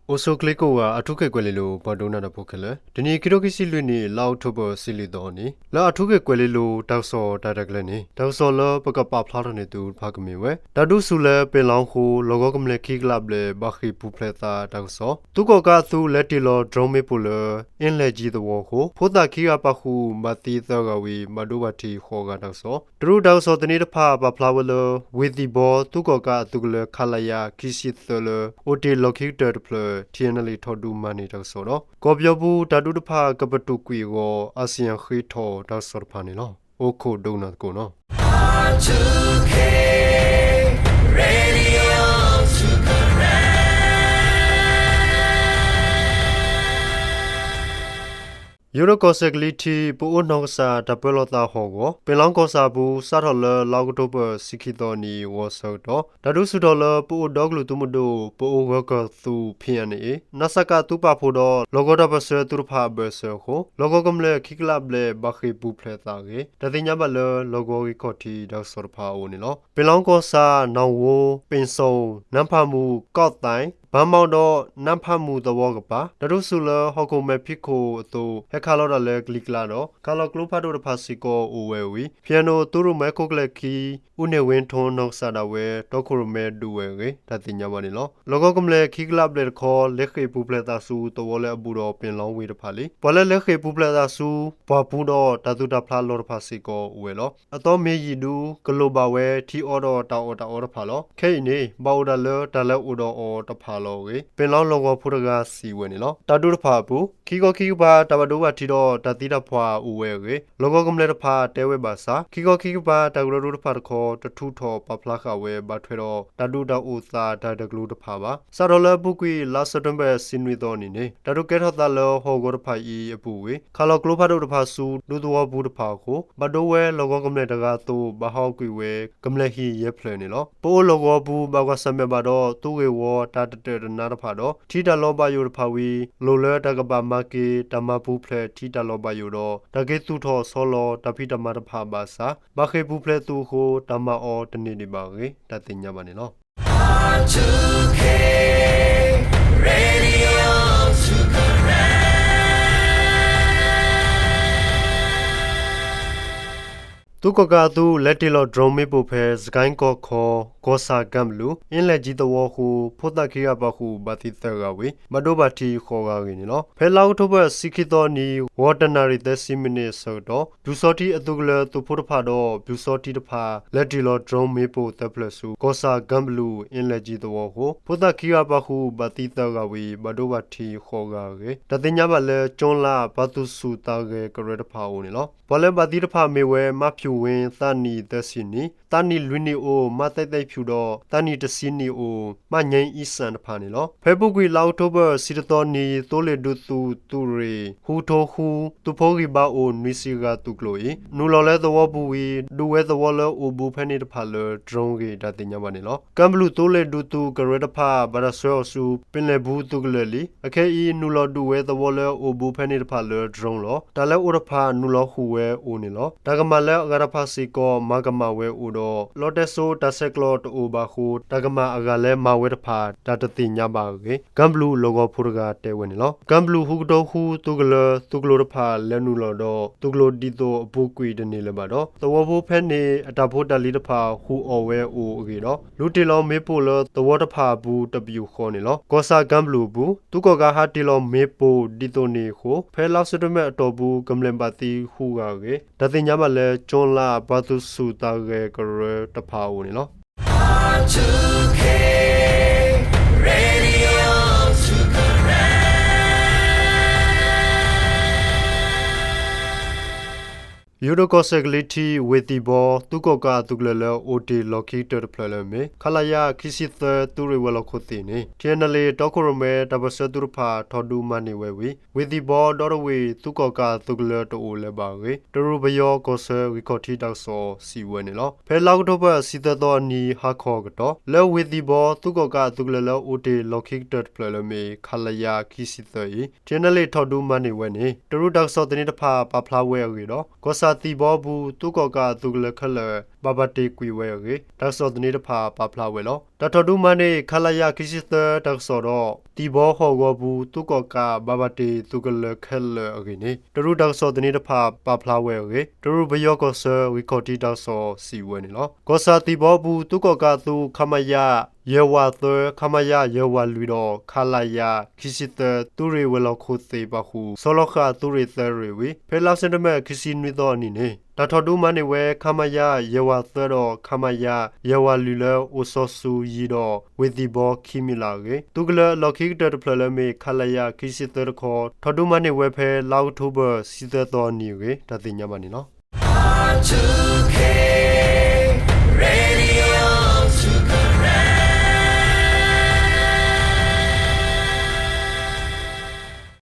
အိၣ်ဆူၣ်ချ့ကိးဂၤ အၣ်ထူခ့ၣ်ကွဲၤလ့လိၤ ပှၤဒိကနၣ်တၢ်ဖိခဲလၢာ်, တနံၤအံၤ ခံထိခံဆံလွံၢ်နံၣ် လါအီးကထိဘၢၣ် ဆံလွံၢ်သီအနံၤ လၢအၣ်ထူခ့ၣ်ကွဲၤလ့လိၤ တၢ်ကစီၣ်တၢ်ရဲၣ်တၢ်ကျဲၤန့ၣ် တၢ်ကစီၣ်လၢပကပာ်ဖျါထီၣ်န့ၢ်သုတဖၣ်ကမ့ၢ်ဝဲ တၢ်ဒုးဆူၣ်လၢပ့ၤလီၤဃိ လီၢ်ကဝီၤကမျၢၢ်ခံကလးဘျဲၣ် ဘၣ်ဃ့ၢ်ပူၤဖျဲးသးတၢ်ကစီၣ်, သုးကီၣ်ကးအသုးလဲၤတ့ၢ်လီၤ drone မ့ၣ်ပိၢ်လၢ အ့လၢကၠံသဝီအဃိ ဖိသၣ်ခံဂၤပာ်ဃုာ် ဘၣ်သံသၢဂၤဝံၤ ဘၣ်ဒိဘၣ်ထံးဃိးဂၤတၢ်ကစီၣ်, တရူးတၢ်ကစီၣ်သန့တဖၣ် ပာ်ဖျါဝဲလၢ ဝ့ၢ်သံၣ်ဘီ သုးကီၣ်ကးအသုးကလၢၤ ခလရ ခံဆံသၢ လၢ အိၣ်တ့ၢ်လီၢ်ခံကတၢၢ်တဖျၢၣ် ထံၣ်အဲၣ်အဲၣ်လ့ၣ် ထီၣ်ဒုးမၤန့ၢ်တၢ်ကစီၣ်ဒီး ကီၢ်ပယီၤပူၤ တၢ်ဒုးတဖၣ်ကပတုာ်ကွံာ်အဂီၢ် အၣ်စံၣ်ယၣ်ဃ့ထီၣ်တၢ်ကစီၣ်တဖၣ်န့ၣ်လီၤ. အိၣ်ခိးဒိကနၣ်သကိးနီၤ. ယိၤဒိၣ်ကီၢ်စဲၣ်ကလံၤထံး ပအိၣ်နီၢ်ကစၢ်တၢ်ပၢလီၤသးဟီၣ်ကဝီၤ ပ့ၤလီကီၢ်ဆၣ်အပူၤ စးထီၣ်လၢလါအီးကထိဘၢၣ် ဆံခံသီနံၤ ဂီၤဆၢကတီၢ် တၢ်ဒုးဆူၣ်ထီၣ်လၢ ပအိၣ်ဒီကလုာ်သုးမုၢ်ဒိၣ် ပအိၣ်ဂၢၤကၢ်သုး ဖံၣ်အဲၣ်အဲၣ် နစက သုးပာ်ဖှိၣ်ဒီး လီၢ်ကဝီၤတၢ်ပၢၢ်ဆၢသုးတဖၣ်အဘၢၣ်စၢၤအဃိ လီၢ်ကဝီၤကမျၢၢ်ခံကလးဘျဲၣ် ဘၣ်ဃ့ၢ်ပူၤဖျဲးသးအဂ့ၢ် တၢ်သ့ၣ်ညါဘၣ်လၢ လီၢ်ကဝီၤဂ့ၢ်ခီၣ်ထံးတၢ်ကစီၣ်တဖၣ်အအိၣ်န့ၣ်လီၤ. ပ့ၤလီကီၢ်ဆၣ် နၣ်ဝိ ပ့ၣ်စီၣ် နါဖးမူၣ် ကီၢ်သဲး ဘၣ်မီၣ်ဒီး နါဖးမူၣ်သဝီကပၤ တၢ်ဒုးဆူၣ်လၢဟီၣ်ခိၣ်မဲာ်ဖံးခိၣ်အသိး ဟဲခးလီၤတၢ်လၢကလံၤကျါဒီး ခးလီၤကျိဖးဒိၣ်တဖၣ်စ့ၢ်ကီးအိၣ်ဝဲဝံၤ ဖံၣ်အဲၣ်အဲၣ် သုးရိၣ်မဲခိၣ်ကျၢၢ်ခံ အူန့ၢ်ဝ့ထိ နီၢ်ကစၢ်ဒၣ်ဝဲ တီခိၣ်ရိၣ်မဲဒုးဝဲအဂ့ၢ် တၢ်သ့ၣ်ညါဘၣ်န့ၣ်လီၤ. လီၢ်ကဝီၤကမျၢၢ်ခံကလးဘျဲၣ်တခီ လဲၤဃ့ၢ်ပူၤဖျဲးသးဆူသဝီလၢအဘူးဒီးပ့ၤလီဝ့ၢ်တဖၣ်လံ. ပှၤလၢလဲၤဃ့ၢ်ပူၤဖျဲးသးဆူ ပှၢ်ပူၤဒီး တၢ်သူၣ်တၢ်ဖျးလီၢ်တဖၣ်စ့ၢ်ကီးအိၣ်ဝဲလီၤ. အသီမ့ၢ်ယံာ်ဒုး ကလိၣ်ဘၣ်ဝဲထံအီဒီးတၢ်အီၣ်တၢ်အီတဖၣ်လီၤ. ခဲအံၤန့ၣ် ဘၣ်အိၣ်ဒၣ်လၢတၢ်လၢအိၣ်ဒီးအီၤတဖၣ်လီၤအဂ့ၢ် ပ့ၤလီလီၢ်ကဝီၤဖိတဂၤစံးဝဲန့ၣ်လီၤ. တၢ်ဒုးတဖၣ်အပူၤ ခံခီခံကပၤ တၢ်ဘၣ်ဒိဘၣ်ထံးဒီးတၢ်သံတၢ်ပှၢ်အိၣ်ဝဲအဂ့ၢ် လီၢ်ကဝီၤကမျၢၢ်တဖၣ်တဲဝဲဘၣ်ဆၣ် ခံခီခံကပၤ တၢ်ကရၢကရိတဖၣ်တခီ တထုးထီၣ်ပာ်ဖျါဃာ်ဝဲဘၣ်ထွဲဒီး တၢ်ဒုးတၢ်အိၣ်သးတၢ်ဂ့ၢ်တကလုာ်တဖၣ်ဘၣ်. စးထီၣ်လၢအပူၤကွံာ်လါစဲးပထ့ဘၢၣ် ဆံနွံသီနံၤန့ၣ် တၢ်ဒုးကဲထီၣ်သးလၢဟီၣ်ကဝီၤတဖၣ်အံၤအပူၤဝံၤ ခးလီၤကျိဖးဒိၣ်တဖၣ်ဆူ ဒူသဝီပူၤတဖၣ်အဃိ ဘၣ်ဒိဝဲလီၢ်ကဝီၤကမျၢၢ်တဂၤအသိး ဘၣ်ဟးဂီၤကွံာ်ဝဲကမျၢၢ်ဟံၣ်ယဲၢ်ဖျၢၣ်န့ၣ်လီၤ. ပအိၣ်လီၢ်ကဝီၤပူၤ ဘၣ်ကွၢ်ဆၢၣ်မဲာ်ဘၣ်ဒီး သုးဂ့ၢ်ဝီတၢ်တတၢာ်တနါတဖၣ်ဒီး ထံတၢ်လီၤဘၣ်ယိၣ်တဖၣ်ဝံၤ လိၣ်လၢတၢ်ကဘၣ်မၤက့ၤ တၢ်မၤပူၤဖျဲးထံတၢ်လီၤဘၣ်ယိၣ်ဒီး တၢ်က့ၤသူၣ်ထီၣ်ဆီလီၤတၢ်ဖံးတၢ်မၤတဖၣ်ဘၣ်ဆၣ် ဘၣ်ဃ့ၢ်ပူၤဖျဲးသုးအဃိ တၢ်မၤအီၤတန့ၢ်ဒံးဘၣ်အဂ့ၢ် တၢ်သ့ၣ်ညါဘၣ်န့ၣ်လီၤ. သုးကီၣ်ကးအသုး လဲၤတ့ၢ်လီၤ drone မ့ၣ်ပိၢ်ဖဲ စကဲၣ်ကီၢ်ခီ ကီၢ်ဆၣ်ကၢၣ်ပလူး အ့လၢကၠံသဝီအဃိ ဖိသၣ်ခံဂၤပာ်ဃုာ် ဘၣ်သံသၢဂၤဝံၤ ဘၣ်ဒိဘၣ်ထံးဃိးဂၤအဂ့ၢ်န့ၣ်လီၤ. ဖဲလါအီးကထိဘၢၣ် ဆံခံသီနံၤ ဂီၤတနၣ်ရံၣ်သၢဆံမံးနံးအဆၢကတီၢ် ပျူစောထီးအသုးကလၢၤသုးဖိတဖၣ်ဒီး ပျူစောထီးတဖၣ် လဲၤတ့ၢ်လီၤ drone မ့ၣ်ပိၢ်သၢဖျၢၣ်ဆူ ကီၢ်ဆၣ်ကၢၣ်ပလူး အ့လၢကၠံသဝီအဃိ ဖိသၣ်ခံဂၤပာ်ဃုာ် ဘၣ်သံသၢဂၤဝံၤ ဘၣ်ဒိဘၣ်ထံးဃိးဂၤအဂ့ၢ် တၢ်သ့ၣ်ညါဘၣ်လၢ ကၠီလါ ပှၤသုးဆူၣ်သးဂဲၤကရၢတဖၣ်အအိၣ်န့ၣ်လီၤ. ပှၤလၢဘၣ်သံတဖၣ်မ့ၢ်ဝဲ မါဖၠူၣ်ဝ့ သးနံၣ်သၢဆံနံၣ်, သးနံၣ်လွံၢ်နံၣ်အိၣ် မါသဲသဲဖၠူၣ်ဒီး သးနံၣ်တဆံနံၣ်အိၣ် မါညဲအံစၣ်တဖၣ်န့ၣ်လီၤ. ဖဲအပူၤကွံာ်လါအီးကထိဘၢၣ် ဆံတသီနံၤ သိလ့ၣ်ဒူသဝီသုးရ့ၣ် ဃုကထိဃု သုးဖိဂံၢ်ဘါအိၣ် နွံဆံဂၤသုးကျိၤအံၤ နုာ်လီၤလၢသဝီပူၤဝံၤ ဒုးဝဲသဝီလၢအိၣ်ဘူးဖဲန့ၣ်တဖၣ်လၢ drone အဂ့ၢ် တၢ်သ့ၣ်ညါဘၣ်န့ၣ်လီၤ. ကၢၣ်ပလူးသိလ့ၣ်ဒူသဝီကရၢတဖၣ် ဘၣ်တၢ်ဆှၢအီၤဆူ ပ့ၤလဲၣ်ဘူးသုးကလၢၤလံ. အခဲအံၤ နုာ်လီၤဒုးဝဲသဝီလၢအိၣ်ဘူးဖဲန့ၣ်တဖၣ်လၢ drone လီၤ. တၢ်လၢအိၣ်တဖၣ် နုာ်လီၤဃုာ်ဝဲအိၣ်န့ၣ်လီၤ. တၢ်ကမၣ်လၢအဂၤတဖၣ်စ့ၢ်ကီး မၤကမၣ်ဝဲအိၣ်ဒီး လီတဲစိတၢ်ဆဲးကျိးတအိၣ်ဘၣ်အဃိ တၢ်ကမၣ်အဂၤလၢမၤဝဲတဖၣ် တၢ်တသ့ၣ်ညါဘၣ်အဂ့ၢ် ကၢၣ်ပလူးလီၢ်ကဝီၤဖိတဂၤတဲဝဲန့ၣ်လီၤ. ကၢၣ်ပလူးဃုကထိဃု သုးကလၢၤသုးကျိၤတဖၣ် လဲၤနုာ်လီၤဒီး သုးကျိၤဒ်သိးအပူၤကွံာ်တန့ၢ်လၢၤဘၣ်ဒီး သဝီဖိဖဲန့ၣ် အတၢ်ဖိတၢ်လံၤတဖၣ် ဃုာ်အီၣ်ဝဲအိၣ်အဂ့ၢ်ဒီး လူၤတ့ၢ်လီၤမ့ၣ်ပိၢ်လၢသဝီတဖၣ်အပူၤတပယူာ်ဃီန့ၣ်လီၤ. ကီၢ်ဆၣ်ကၢၣ်ပလူးအပူၤ သုးကီၣ်ကးဟးတ့ၢ်လီၤမ့ၣ်ပိၢ်ဒ်သိးန့ၣ်အဃိ ဖဲလါစဲးပထ့ဘၢၣ်အတီၢ်ပူၤ ကမျၢၢ်ဘၣ်သံဃုဂၤအဂ့ၢ် တၢ်သ့ၣ်ညါဘၣ်လၢ ကၠီလါ ပှၤသုးဆူၣ်သးဂဲၤကရၢတဖၣ်အအိၣ်န့ၣ်လီၤ. ယိၤဒိၣ်ကီၢ်စဲၣ်ကလံၤထံး ဝ့ၢ်သံၣ်ဘီ သုးကီၣ်ကးအသုးကလၢၤလၢအိၣ်တ့ၢ်လီၢ်ခံကတၢၢ်တဖျၢၣ်လၢအမ့ၢ် ခလရ ခံဆံသၢ သုးရ့ၣ်ဝဲၤလီၢ်ခိၣ်သ့ၣ်န့ၣ် ထံၣ်အဲၣ်နဲၣ်လ့ၣ် တီခိၣ်ရိၣ်မဲ တၢ်ပၢၢ်ဆၢသုးတဖၣ် ထီၣ်ဒုးမၤန့ၢ်ဝဲဝံၤ ဝ့ၢ်သံၣ်ဘီဒီတဝ့ၢ် သုးကီၣ်ကးအသုးကလၢၤတအိၣ်လၢၤဘၣ်အဂ့ၢ် တရူးပယီၤကီၢ်ဆၢဂံၢ်ခီၣ်ထံးတၢ်ကစီၣ်စံးဝဲန့ၣ်လီၤ. ဖဲလါအီးကထိဘၢၣ် ဆံသၢသီအနံၤ ဟါခီအကတီၢ် လၢဝ့ၢ်သံၣ်ဘီ သုးကီၣ်ကးအသုးကလၢၤလၢအိၣ်တ့ၢ်လီၢ်ခံကတၢၢ်တဖျၢၣ်လၢအမ့ၢ် ခလရ ခံဆံသၢအံၤ ထံၣ်အဲၣ်နဲၣ်လ့ၣ် ထီၣ်ဒုးမၤန့ၢ်ဝဲန့ၣ် တရူးတၢ်ကစီၣ်သန့တဖၣ်ပာ်ဖျါဝဲအဂ့ၢ်ဒီး ကီၢ်ဆၣ်သံၣ်ဘီအပူၤ သုးကီၣ်ကးအသုးကလၢၤခဲလၢာ် ဘၣ်ပာ်တ့ၢ်ကွံာ်ဝဲအဂ့ၢ် တၢ်ကစီၣ်သန့တဖၣ်ပာ်ဖျါဝဲလီၤ. တၢ်ထီၣ်ဒုးမၤန့ၢ် ခလရ ခံဆံသၢ တၢ်ကစီၣ်ဒီး သံၣ်ဘီဟီၣ်ကဝီၤပူၤ သုးကီၣ်ကးဘၣ်ပာ်တ့ၢ်သုးကလၢၤခဲလၢာ်အဂ့ၢ်န့ၣ် တရူးတၢ်ကစီၣ်သန့တဖၣ်ပာ်ဖျါဝဲအဂ့ၢ် တရူးပယီၤကီၢ်ဆၢဂံၢ်ခီၣ်ထံးတၢ်ကစီၣ်စံးဝဲန့ၣ်လီၤ. ကီၢ်ဆၣ်သံၣ်ဘီအပူၤ သုးကီၣ်ကးအသုး ခမရ ယဲၢ်ဝးသၢ ခမရ ယဲၢ်ဝးလွံၢ်ဒီး ခလရ ခံဆံသၢ သုးရ့ၣ်ဝဲၤလီၢ်ခိၣ်သ့ၣ်ပာ်ဃုာ် ဆီလီၤဃာ်သုးရ့ၣ်သၢရ့ၣ်ဝံၤ ဖဲလါစဲးပထ့ဘၢၣ် ခံဆံနွံသီအနံၤန့ၣ် တၢ်ထီၣ်ဒုးမၤန့ၢ်ဝဲ ခမရ ယဲၢ်ဝးသၢဒီး ခမရ ယဲၢ်ဝးလွံၢ်လၢအိၣ်စီၤစုၤယံၤဒီး ဝ့ၢ်သံၣ်ဘီခံမံၤလၢ်အဂ့ၢ် သုးကလၢၤအလီၢ်ခံကတၢၢ်တဖျၢၣ်လၢအမ့ၢ် ခလရ ခံဆံသၢတခီ ထီၣ်ဒုးမၤန့ၢ်ဝဲဖဲလါအီးကထိဘၢၣ် ဆံသၢသီအနံၤအဂ့ၢ် တၢ်သ့ၣ်ညါဘၣ်န့ၣ်လီၤ.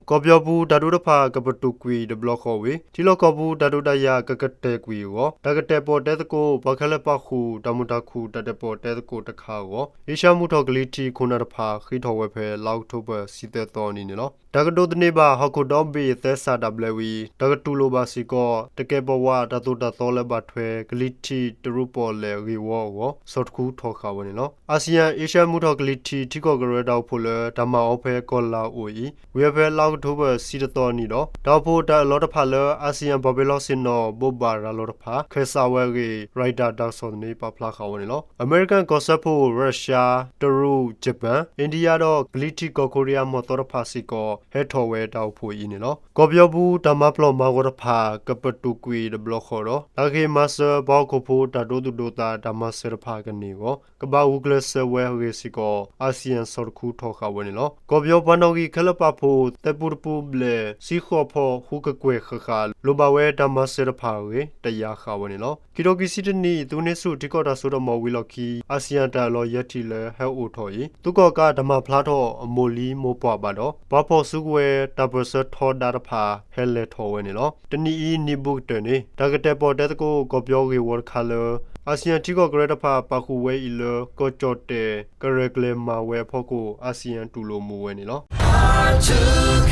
ကီၢ်ပယီၤပူၤတၢ်ဒုးတဖၣ်ကပတုာ်ကွံာ်တဘျီဃီဝံၤ ထံလီၢ်ကီၢ်ပူၤတၢ်ဒုးတၢ်ယၤကကတဲာ်ကွံာ်အဂီၢ် တၢ်ကတဲာ်ပီၣ်တဲသကိး ပှၤခဲလၢာ်ပာ်ဃုာ် တၢ်မုာ်တၢ်ခုၣ်တၢ်တဲာ်ပီၣ်တဲသကိးတခါအဂီၢ် အ့ရှၢၣ်မုၢ်ထီၣ်ကလံၤထံးခိၣ်နၢ်တဖၣ် ဃ့ထီၣ်ဝဲဖဲလါအီးကထိဘၢၣ် ဆံသၢသီအနံၤန့ၣ်လီၤ. တၢ်ကဒိးသန့ၤဘၣ် ဟီၣ်ခိၣ်ဒီဘ့ၣ်သဲစးတၢ်ဘျဲဝံၤ တၢ်ကတူၢ်လိာ်ဘၣ်စ့ၢ်ကီး တၢ်ကဲပဝးတၢ်သိၣ်တၢ်သီလၢဘၣ်ထွဲ ကလံၤထံးတရူးပီၣ်လဲၣ်ဂ့ၢ်ဝီအဂီၢ် စီၤတခူထီၣ်ဃာ်ဝဲန့ၣ်လီၤ. အၣ်စံၣ်ယၣ် အ့ရှၢၣ်မုၢ်ထီၣ်ကလံၤထံး ထံကီၢ်ကရၢတၢ်အိၣ်ဖှိၣ်လၢတၢ်မၤအီၤဖဲကီၢ်လၤအိၣ်အံၤ ဝံၤအီၤဖဲလါအီးကထိဘၢၣ် ဆံတသီအနံၤဒီး တၢ်အိၣ်ဖှိၣ်တၢ်အၢၣ်လီၤတဖၣ်လၢ အၣ်စံၣ်ယၣ်ပှၤပၢၤလီၢ်ဆ့ၣ်နီၤဘိးဘၣ်ရၤလီၤတဖၣ် ခၢၣ်စးဝဲအဂ့ၢ် Reuters တၢ်ကစီၣ်သန့ပာ်ဖျါဃာ်ဝဲန့ၣ်လီၤ. အမဲရကၤကီၢ်စၢဖှိၣ် ရၢရှါ တရူး ယပၣ် India ဒီး ကလံၤထံးကီၢ်ခိရံယါမီၢ်သီတဖၣ်စ့ၢ်ကီး ဟဲထီၣ်ဝဲတၢ်အိၣ်ဖှိၣ်အံၤန့ၣ်လီၤ. ကီၢ်ပယီၤပူၤတၢ်မၤပျီၢ်မၤဂီၤတဖၣ် ကပတုာ်ကွံာ်တဘျီဃီဒီး တၢ်ကဟ့ၣ်မၤစၢၤပှၤဟီၣ်ခိၣ်ဖိတၢ်ဒိသူၣ်ဒိသးတၢ်မၤစၢၤတဖၣ်ကန့ၢ်အဂီၢ် ကဘၣ်ဂုာ်ကျဲးစၢးဝဲအဂ့ၢ်စ့ၢ်ကီး အၣ်စံၣ်ယၣ်စီၤတခူထီၣ်ဃာ်ဝဲန့ၣ်လီၤ. ကီၢ်ပယီၤပှၤနီၣ်ဂံၢ်ခဲလၢာ်ပာ်ဖှိၣ် သဲပူတပူဘျဲၣ် စံဃီၣ်ဖီၣ်ဃုကကွဲၢ်ဃၣ်ဃၣ် လိၣ်ဘၣ်ဝဲတၢ်မၤစၢၤတဖၣ်အဂ့ၢ် တယာ်ဃာ်ဝဲန့ၣ်လီၤ. ခံထိခံဆံတနံၣ် သုးန့ၢ်ဆူၣ်ထံကီၢ်တၢ်စိတၢ်ကမီၤဝံၤလီၢ်ခံ အၣ်စံၣ်ယၣ်တၢ်အၢၣ်လီၤယဲၢ်ထံၣ်လၢဟဲအိၣ်ထီၣ်အံၤ သုးကီၣ်ကးတၢ်မၤဖျါထီၣ်အမိၢ်လံမိၢ်ပှၢ်ဘၣ်ဒီး ပှၤဖီၣ်စုကဝဲၤတၢ်ပၢၢ်ဆၢထီဒါတဖၣ် ဟဲလဲၤထီၣ်ဝဲန့ၣ်လီၤ. တနံၣ်အံၤနံၣ်ဘူးကတၢၢ်န့ၣ် တၢ်ကတဲာ်ပီၣ်တဲသကိးကီၢ်ပယီၤဂ့ၢ်ဝီတခါလၢ အၣ်စံၣ်ယၣ်ထံကီၢ်ကရၢတဖၣ် ပာ်ဃုာ်ဝဲအံၤလၢ ကီၢ်ကၠီၣ်တဲၣ် ကရဲၣ်ကျဲၤမၤဝဲအဖီခိၣ် အၣ်စံၣ်ယၣ်တူၢ်လိာ်မူဝဲန့ၣ်လီၤ.